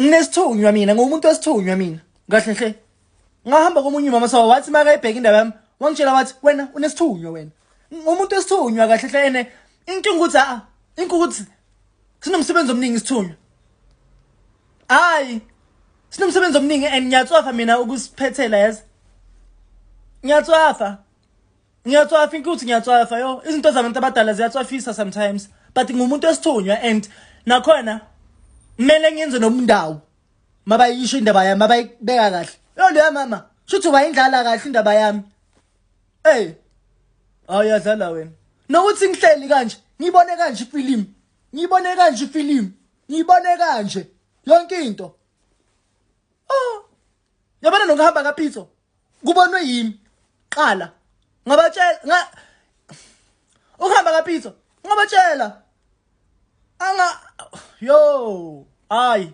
Nginesithunywa mina, ngumuntu wesithunywa mina. Kahle hle. Ngahamba komunye umama sawa wathi makayibheka indaba yami, wangitshela wathi wena unesithunywa wena. Umuntu wesithunywa kahle hle ene inkinga ukuthi a inkinga ukuthi sinomsebenzi omningi isithunywa. Hayi sinomsebenzi omningi and ngiyatswafa mina ukusiphethela yazi. Ngiyatswafa. Ngiyatswafa inkuthi ngiyatswafa yo izinto zabantu abadala ziyatswafisa sometimes but ngumuntu esithunywa and nakhona kumele ngenze nomndawo mabayisho indaba yami mabayibeka kahle yo leya mama shuthi wayindlala kahle indaba yami ey awuyadlala wena nokuthi ngihleli kanje ngibone kanje ifilimu ngibone kanje ifilimu ngibone kanje yonke into oh yabona nokuhamba kaPitso kubonwe yimi qala ngabatshela nga ukuhamba kaPitso ngabatshela anga yo hayi.